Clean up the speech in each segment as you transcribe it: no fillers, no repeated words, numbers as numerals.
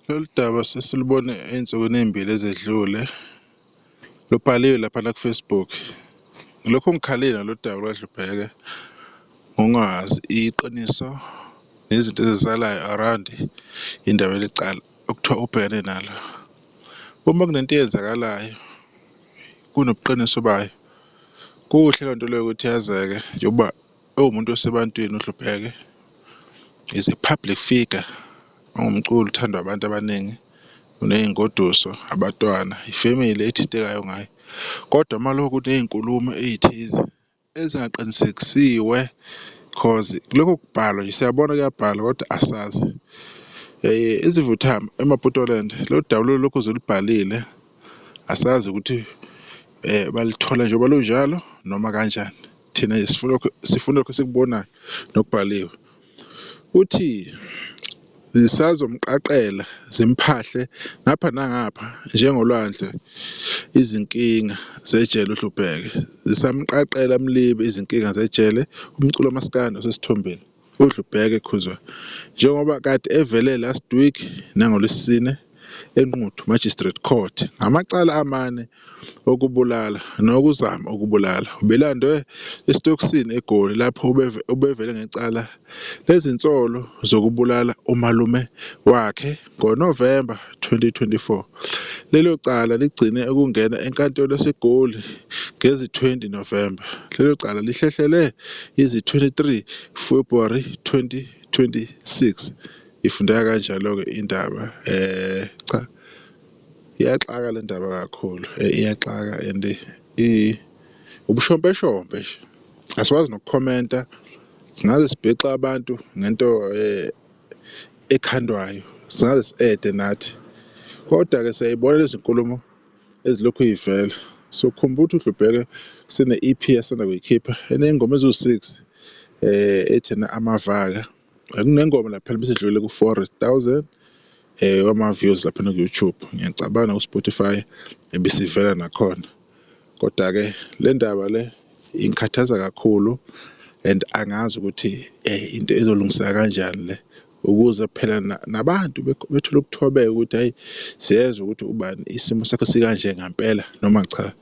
Lolu daba sesilubone ey'nsukwini ey'mbili ezedlule lubhaliwe laphana ku-Facebook. Ngilokhu ngikhalile ngalolu daba lukaDlubheke ngongazi iqiniso nezinto ezenzakalayo around indaba yelicala okuthiwa ubhekene nalo. Uma kunento eyenzakalayo kunobuqiniso bayo kuhle leyo nto leyo ukuthi yazeke njengoba ewumuntu osebantwini uHlupheke is a public figure, ungumculi uthandwa abantu abaningi, uney'ngoduso, abatwana, ifemeli ethintekayo ngaye. Kodwa uma lokhu kuney'nkulumo ey'thize ezingaqinisekisiwe cause kulokhu kubhalwa nje siyabona kuyabhalwa kodwa asazi. Izivuthamba eMaputoland lolu daba lolu lokhu zelubhalile asazi ukuthi balithola njengoba lunjalo noma kanjani. Thina nje sifuna lokhu, sifuna lokhu esikubonayo nokubhaliwe. Uthi zisazomqaqela zimphahle ngapha nangapha njengolwandle izinkinga zejele uHlupheke, zisamqaqela mlibe izinkinga zejele umculo kamaskandi osesithombeni uDlubheke Khuzwayo njengoba kade evele last week nangoLwesine eNquthu Magistrate Court ngamacala amane okubulala nokuzama ukubulala. Ubelandwe esitokisini eGoli lapho ubevele ngecala lezinsolo zokubulala umalume wakhe ngoNovemba 2024. Lelo cala ligcine ukungena enkantolo yaseGoli ngezi-20 Novemba. Lelo cala lihlehlele izi-23 February 2026. Ifundeka kanjalo-ke indaba cha iyaxaka le ndaba kakhulu iyaxaka and ubushompeshompe nje asikwazi nokukhomenta singaze sibhexe abantu ngento ekhandwayo singaze si-ede nathi kodwa-ke siyayibona lezi nkulumo ezilokhu y'vela. So khumbula ukuthi uDlubheke sine-EP asanda kuyikhipha eney'ngoma eziwu-six ethena amavaka. Kunengoma laphela besidlule ku-400,000 wama-views laphana ku-YouTube. Ngiyacabanga ku-Spotify ebisivela nakhona. Koda-ke le ndaba le ingikhathaza kakhulu and angazi ukuthi into izolungiseka kanjani le ukuze phela nabantu bethole ukuthobeka ukuthi hhayi siyezwa ukuthi ubani isimo sakhe sikanje ngampela noma cha.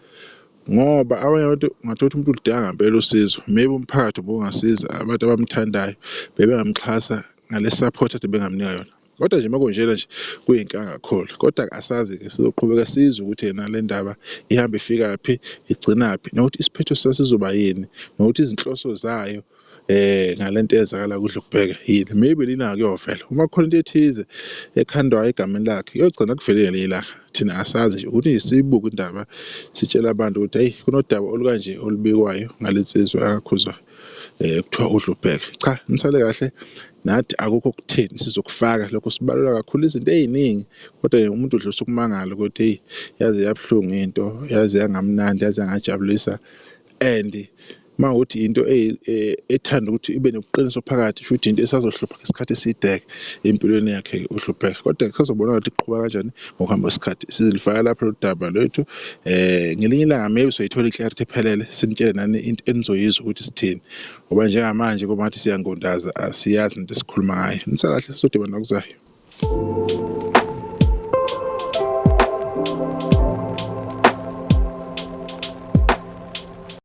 Ngoba abanye abantu ungathola ukuthi umuntu uludinga ngampela usizo maybe umphakathi ubungasiza abantu abamthandayo bebengamxhasa ngale support ade bengamnika yona. Kodwa nje makunjena nje kuyinkinga kakhulu kodwa asazi-ke sizoqhubeka sizwe ukuthi yena le ndaba ihambe ifikaphi igcinaphi nokuthi isiphetho sayo sizoba yini nokuthi izinhloso zayo ngalento eyenzakala kuDlubheke yini maybe lina kuyovela uma kukhona into ethize ekhandwayo egameni lakhe kuyogcina kuvelile ngelinye ilanga thina asazi nje ukuthi nje siyibuke indaba sitshele abantu ukuthi heyi kunodaba olukanje olubikwayo ngale nsizwa akaKhuzwayo kuthiwa uDlubheke cha nisale kahle nathi akukho okutheni sizokufaka lokho sibalula kakhulu izinto ey'ningi kodwa umuntu udlulisa ukumangala ukuthi eyi yaze yabuhlungu into yaze yangamnandi yaze yangajabulisa and uma ukuthi into ethanda ukuthi ibe nobuqiniso phakathi futhi into esazohlupha ngesikhathi eside-ke empilweni yakhe-ke uHlupheka kodwa kusazobona ukuthi kuqhuba kanjani ngokuhamba kwesikhathi sizilifaka lapho lolu daba lwethu ngelinye ilanga maybe soyithola i-clarity ephelele sinitshele nani into enizoyizwa ukuthi sithini ngoba njengamanje kuba ngathi siyangundaza asiyazi into esikhuluma ngayo nisakahle sodibana okuzayo.